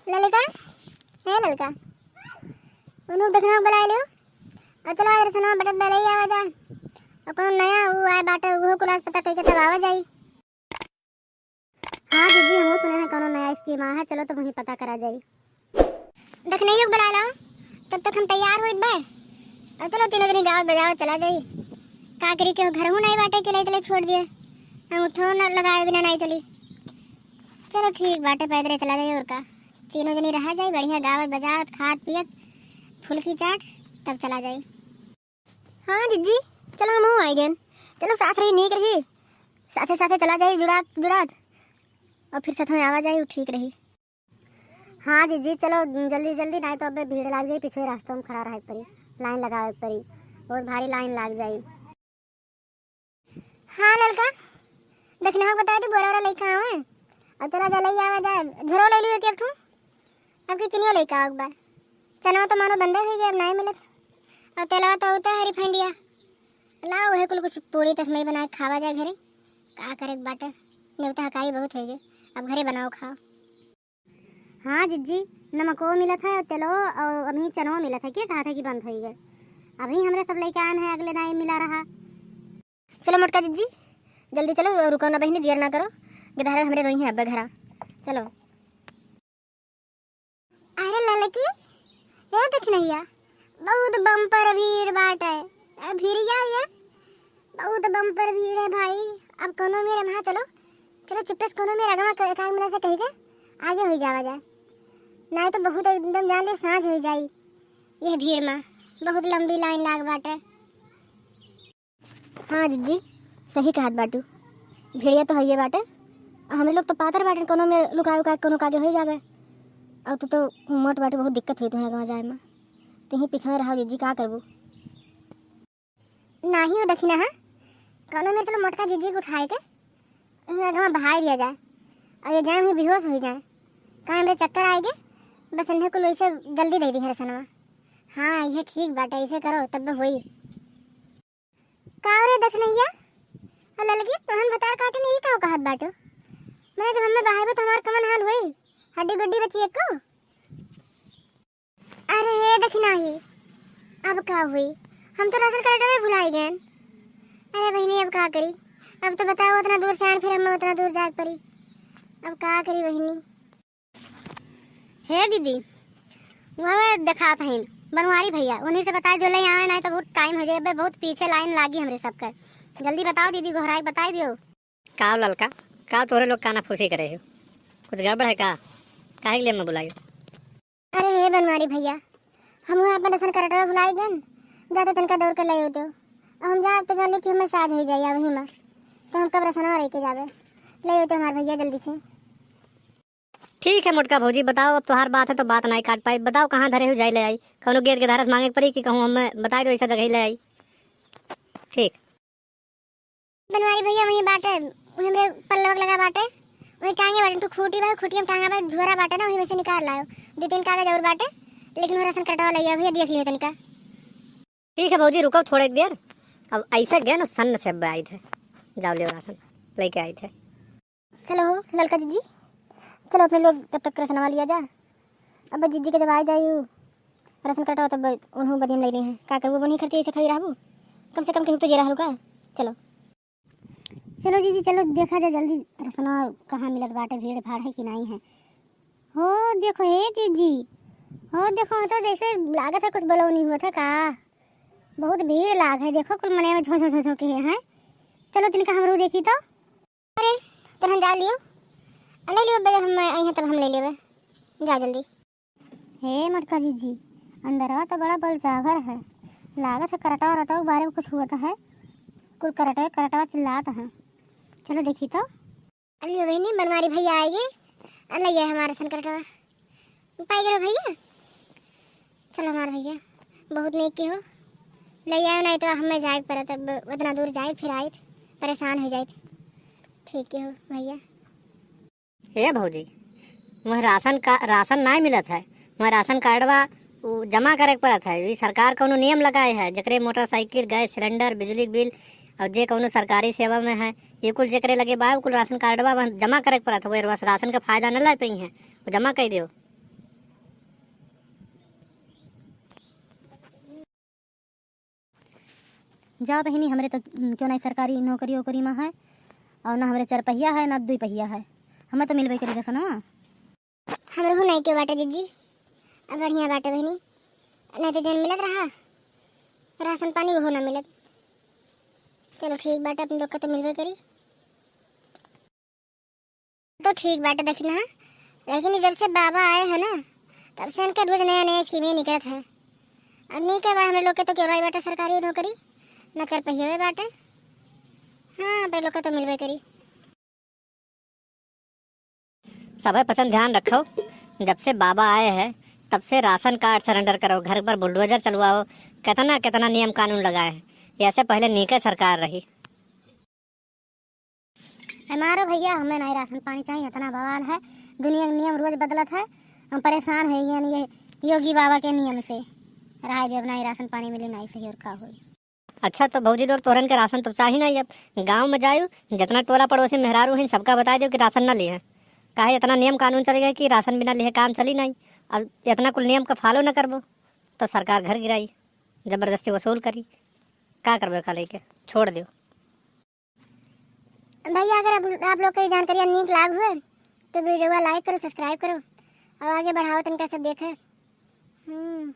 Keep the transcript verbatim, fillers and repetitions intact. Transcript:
ललिका, हे ललिका, उन्हू देखना बुलाए लियो। और चलो, आज रसनवा बटत बेले ही आवा जा। और कौन नया वो आए बाटे, वो कुलास पता कइके तब आवा जाई। हाँ जीजी, हमहू सुने हैं कौनो नया स्कीम आ है, चलो तो वहीं पता करा जाई। दखनैयो के बुला लाओ, तब तक हम तैयार होइत बा। और चलो तीनों जनी गावत बजावत चला जाई। का करी, केहू घरहू नाई बाटे कि ले चले छोड़ दिए, अंगूठो न लगाए बिना नाई चली। चलो ठीक बाटे, पैदले चला जाई और का। तीनों जनी रहा जाई, बढ़िया गावत बजावत खात पियत फुलकी चाट तब चला जाई। हाँ जीजी, चलो हमहू आई गए। चलो साथ रही नीक रही, साथे साथे चला जाई जुड़ात जुड़ात, और फिर साथ में आवा जाई, वो ठीक रही। हाँ जीजी, चलो जल्दी जल्दी, नाई तो अबे भीड़ लाग जाई, पीछे रास्ता में खड़ा रहे के पड़ी, लाइन लगावे के पड़ी, बहुत भारी लाइन लाग जाई। हाँ ललका, दखना के बताई दे, बोरा वोरा लइका आवे, और चला जा लई आवा जाए, झोरो ले लियो एक एक ठो। अब की चिनियो लइका आवे के बा, चनवा तो मानो बंदे हो गए, अब नाई मिलत, और तेलवा तो होता है रिफाइंडिया। लाओ वही कुल कुछ पूरी तसमई बना के खावा जाए घरे, का करे के बाटे, नेवता हकारी बहुत हो गए, अब घरे बनाओ खाओ। हाँ जिज्जी, नमको मिलत है, तेलो और अभी चनो मिलत है, के कहा था कि बंद होई गए? अभी हमरे सब लइका आन है, अगले दाई मिला रहा। चलो मोटका जिज्जी, जल्दी चलो, रुको ना बहिनी, देर ना करो, गदहरे हमरे रोई है अब घरा। चलो। अरे ललकी, ये देख नैया, बहुत बम्पर भीड़ बाटे। अरे भीड़ क्या है? बहुत बम्पर भीड़ है भाई। अब कोनो मेरे वहाँ चलो, चलो चुप्पे से कोनो मेरे अगवा क-, एक आध मिनट से कही के आगे हो जावा जाए, नहीं तो बहुत एकदम जान ले सांझ हो जाई। ये भीड़ में बहुत लंबी लाइन लाग बाटे। हाँ जिज्जी, सही कहत बाटू, भेड़िया तो हइये बाटे। आ हमरे लोग तो पातर बाटे, कोनो में लुकाए उकाए कोनो कागे होई जावे। और तू तो मोट बाटू, बहुत दिक्कत होई तुहे गाँव जाए में। तुही पीछे में रहो जिज्जी, का करबू? नाही हो दखिना, हाँ, कोनो में चलो मोटका जिज्जी के उठाए के इहाँ गाँव बहाई दिया जाए, और ये जाए वहीं बेहोश हो जाए। का हमरे चक्कर आएगे, बस इन्हें कुल वैसे जल्दी दे दी है रसनवा। हाँ, ये ठीक बाटे, ऐसे करो तब होई। का रे दखनैया, और ललकी, तोहन भतार काटे नहीं का कहत बाटो? मैंने जब हमें बहाइबो तो हमार कमन हाल होई? हड्डी गुड्डी बची एको? अरे हे दखिना ही, अब का हुई? हम तो राशन कार्ड में भुलाई गए। अरे बहिनी, अब का करी? अब तो बताओ, उतना दूर से आन, फिर हमें उतना दूर जाए पड़ी। अब का करी बहिनी? हे दीदी, वह देखात हईन बनवारी भैया, उन्हीं से बताई दियो, ले आवे, नहीं तो बहुत टाइम हो जाए, बहुत पीछे लाइन लागी हमरे सबके। जल्दी बताओ दीदी, गोहराई बताई दियो। का हो ललका, का तोहरे लोग काना फूसी करे हो? कुछ गड़बड़ है का? काहे के लिए मैं बुलाई? अरे हे बनवारी भैया, हम हुआ अपन राशन कार्डवा भुलाई गन, जाते तनका दौड़ के ले आते। अब हम जाब तो जान ली कि हमें साझ हो जाइए वही में, तो हम कब राशनवा लेके जाबे? ले आते हमारे भैया जल्दी से। ठीक है मोटका भौजी, बताओ, अब तोहार बात है तो बात नाई काट पाई। बताओ कहाँ धरे हो, जाई ले आई। कौनो गेट के धारस मांगे के पड़ी कि कहूँ हमें बताई दो, ऐसा जगह ही ले आई। ठीक। बनवारी भैया वहीं बाटे, वहीं हमरे पल्लवक लगा बाटे, वहीं टांगे बाटे, तू खूटी बा, खूटी में टांगा बा, झोरा बाटे ना, वहीं में से निकाल लायो। दो तीन कागज और बाटे, लेकिन वो राशन कार्डवा ले आयो भैया, देख लियो तनिका। ठीक है भौजी, रुको थोड़े देर। अब ऐसे गए ना, सन्न से अब आई थे। जाओ लियो राशन, लेके आई थे। चलो हो ललका जीजी, चलो अपने लोग तब तक राशनवा लिया जा। अब जीजी के जब आ जाई उ राशन कार्डवा, तब उन्हों बदियम ले ली हैं। का करबू बनी खरती ऐसे खड़ी रहबू? कम से कम केहू तो जे रहल का। चलो। चलो जीजी, चलो देखा जा जल्दी राशनवा कहाँ मिलत बाटे, भीड़ भाड़ है कि नहीं है। हो देखो हे जीजी, हो देखो, तो जैसे लागत है कुछ बलौनी हुआ था का। बहुत भीड़ लाग है, देखो कुल मने में झो झो झो झो के हैं। चलो तिनका हमरो देखी तो। अरे, तोहन जा लियो। आ, ले लियो, बे, हम अइहें तब हम ले लेबे। जा जल्दी। हे मटका जीजी, अंदरवा तो बड़ा बलचाभर है। लागत है करटवा रटवा के बारे में कुछ हुआ है। कुल करटवे करटवा चिल्लात हैं। चलो देखी तो। अरे बहिनी, बनवारी भैया आइगे। आ, ले आए हमारे सन करटवा। पाई गेलो भैया। चलो हमार भैया, बहुत नेक के हो, ले आयो, नहीं तो हमें जाए के पड़त, अब उतना दूर जाए फिर आए, परेशान हो जाए। ठीक के हो भैया। ए भौजी, वह राशन का, राशन नहीं मिलत है, वह राशन कार्डवा उ जमा करे के पड़त है। ये सरकार कौनो नियम लगाए है, जेकरे मोटरसाइकिल, गैस सिलेंडर, बिजली के बिल और जे कौनो सरकारी सेवा में है, ये कुल जेकरे लगे बा, उ कुल राशन कार्डवा वह जमा करे के पड़त है। वह राशन का फायदा न ले पाई है, वो जमा कर दियो। जा बहिनी, हमरे तो क्यों नहीं सरकारी नौकरी वोकरी मा है, और ना हमरे चार पहिया है, ना दुई पहिया है, हमें तो मिलबे करी रासनवा। हमरहू नहीं के बाटे दीदी, अब बढ़िया बाटे बहिनी, नहीं तो जौन मिलत रहा रासन पानी, ओहो ना मिलत। चलो ठीक बाटे, अपने लोग के तो मिलबे करी। तो ठीक बाटे, देखी ना, लेकिन जब से बाबा आए हैं ना, तब से इनके रोज नया नया स्कीमें निकलत है। और नीक है बा, हमरे लोग के तो केवराई बाटे सरकारी नौकरी, ना चार पहिया बाटे। हाँ, अपने लोग के तो मिलबे करी। सभे पचन ध्यान रखो, जब से बाबा आए हैं, तब से राशन कार्ड सरेंडर करो, घर पर बुलडोजर चलवाओ, कितना कितना नियम कानून लगाए हैं। ऐसे पहले नीके सरकार रही। हमारो भैया, हमें नाई रासन पानी चाहिए, इतना बवाल है, दुनिया के नियम रोज बदलत है। हम परेशान हो गए ये योगी बाबा के नियम से। रहा दे, अब नाई रासन पानी मिली, नाई सही और का होई। अच्छा, तो भौजी लोग, तोहरन के रासन तो चाही नाई। अब गाँव में जायु, जितना टोला पड़ोसी मेहरारू हैं, सबका बताइ देउ कि रासन ना लिहे। काहे इतना नियम कानून चल गए कि रासन बिना लिहे काम चली नाई। अब इतना कुल नियम का फॉलो ना करबो, तो सरकार घर गिराई, जबरदस्ती वसूल करी। का करबो का लेके? छोड़ देउ। भैया, अगर आप, आप लोग के ई जानकारिया नीक लाग हुए, तो वीडियो लाइक करो, सब्सक्राइब करो, और आगे बढ़ाओ, तनका सब देखे। हम्म।